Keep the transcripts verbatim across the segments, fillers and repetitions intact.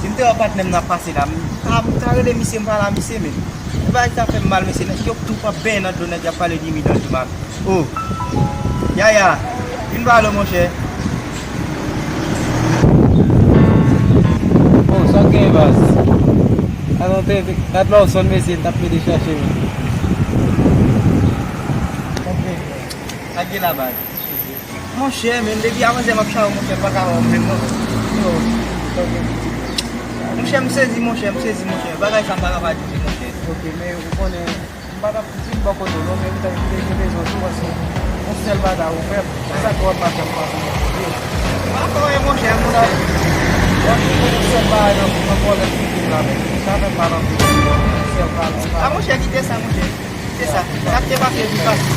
Si m te wè patnè m nan ap pase la, m ta, m ta rele misye, m pale a misye, men. Bagay sa fè m mal, mesye. Nèg yo tou p ap benyen nan dlo, nèg y ap pale de Jimmy Danje mal. Oh. Yaya, vin pale, monchè. Oh, sa w gen, baz? Atann, te, te, gad Lawson, mesye, l t ap mete chache, men. Ok, frè. Sa k gen la, baz? Monchè, men, depi avanzè m ap chawe, monchè, m pa ka wè w menm, non. Yo, monchè, m sezi, monchè, m sezi, monchè. Bagay sa m pa ka pa di, monchè. Ok, men ou konnen, m pa t ap di m bò kote w, non, men m te, m te gen bezwen tou, paske yon sèl bagay ou fè m, se sa k fè w pa janm pase yon kote. M pa fè anyen, monchè, moun ap, w ap di yon sèl bagay nan, nan pwoblèm figi m la, men sa fè m mal anpil, yon sèl bagay. A, monchè, kite sa, monchè. Se sa. Sa k te pase, li pase.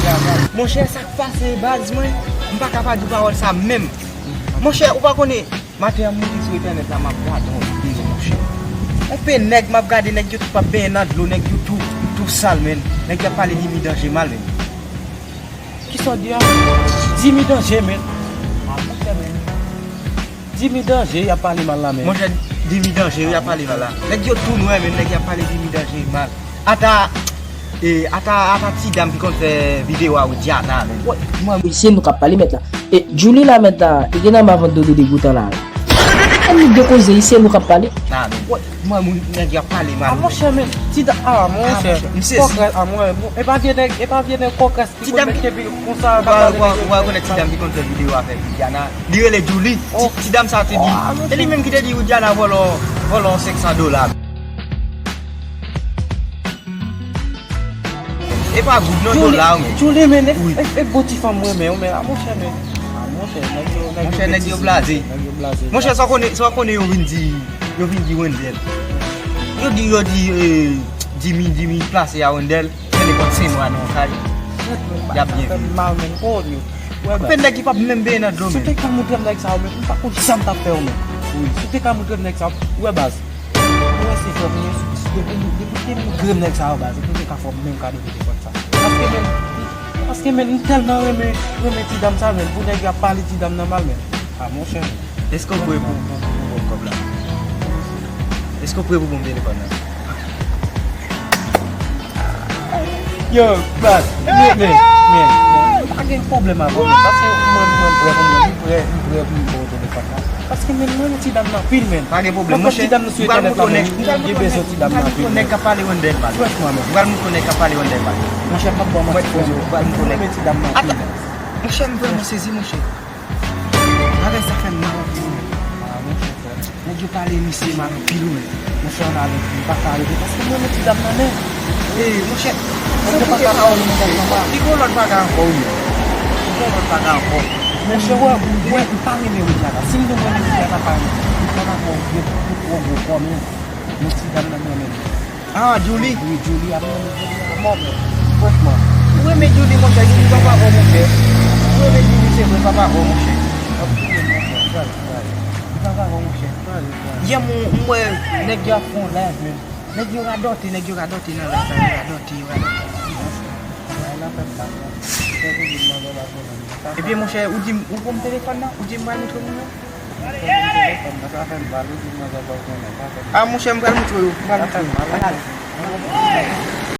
Monchè, sa k pase, baz mwen, m pa ka pa di pawòl sa menm. Monchè, ou pa konnen, maten an, m moute sou entènèt la, m ap gade yon videyo, monchè. Yon pe nèg, m ap gade, nèg yo tou p ap benyen nan dlo, nèg yo tou, tou sal, men. Nèg y ap pale Jimmy Danje mal, men. Kisa w di a? Jimmy Danje, men. A, monchè, men. Jimmy Danje, y ap pale mal la, men. Monchè, Jimmy Danje, y ap pale mal la. Nèg yo tou nwè, men nèg y ap pale Jimmy Danje mal. Ata, e, ata, ata ti dam ki konn fè videyo a, wi, Diana, men. Wi, se nou k ap pale, mèt la. E, Julie la, mèt la, li gen nan ma vant dodo degoutan la. Ann nou de koze, se nou k ap pale. Mwen, moun, nèg y ap pale mal. A, monchè, men, ti dam, a, monchè, m sezi. Kòkès, a, mwen, e pa vye nèg, e pa vye nèg kòkès ki konn met kepi konsa, k ap pale de... Ou pa rekonèt ti dam ki konn fè videyo avèk Widiana? Li rele Julie. Ti, ti dam sa te di. Se li menm ki te di Widiana vòlò, vòlò senk san dola. E pa goud non, dola, men. Julie, men, e, e, e bon ti fanm mwen, men, men, a, monchè, men. A, monchè, nèg yo, nèg yo blaze. Nèg yo blaze. Monchè, sa w konnen, sa w konnen yo vin di, yo vin di Wendell. Yo di, yo di, e, Jimmy, Jimmy plase a Wendell, fè nenpòt senk mwa nan yon kay. Y ap byen viv. Mal, men, ko yo. Wè, men nèg ki p ap menm benyen nan dlo, men. Si w te ka montre m nèg sa yo, men, m pa konn sa m t ap fè yo, men. Wi, si w te ka montre m nèg sa yo, wè, baz. Ou wè se fòm, men, depi, depi te montre m nèg sa yo, baz, ou te ka fè m menm kado pou te fè sa. Paske, men, paske, men, m tèlman renmen, renmen ti dam sa, men, pou nèg yo ap pale ti dam nan mal, men. A, monchè, men. Èske w prè pou, pou, pou, pou kòb la? Èske w prè pou bon telefòn nan? Yo, baz, men, men, men, men, pa gen pwoblèm avè w, men, paske mwen, mwen prè pou mwen, m prè, m prè pou m ba w telefòn nan. Paske, men, mwen renmen ti dam nan anpil, men. Pa gen pwoblèm, monchè. M pral montre w nèg, m pral montre w nèg k ap pale Wendell mal. Franchman, men. M pral montre w nèg k ap pale Wendell mal. M pral montre w nèg k ap pale Wendell mal. Monchè, m p ap ba w manti, frè m. M pral montre w nèg. Mwen renmen ti dam nan anpil, men. Monchè, m vrèman sezi, monchè. Bagay sa fè m mal anpil, men. A, monchè, frè. Nèg yo pale misye mal anpil, wi. Monchè, ann ale, m pa ka rete, paske m renmen ti dam nan, men. E, monchè, nèg yo pa ka pale nan bagay sa. Li gon lòt bagay ankò, wi. Li gon lòt bagay ankò. Monchè, wè, wè, m pa renmen Widiana. Si m di w m renmen Widiana, pa renmen. Widiana gon gwo, twò gwo kò, men. Men ti dam nan m renmen. Ah, Julie? Wi, Julie, ap renmen Julie a mò, men. Franchman. Ou renmen Julie, monchè, Julie papa bon, monchè. Ou renmen Julie, se vre, papa bon, monchè. Ap renmen, monchè, pral, pral. Papa bon, monchè. Yè m, m wè nèg yo ap fè yon live, men. Nèg yo radòte, nèg yo radòte nan live la, yo radòte, yo radòte. Epi, monchè, ou di m, ou ban m telefòn nan, ou di m pral montre moun yo? Ah, monchè, m pral montre yo, m pral montre yo.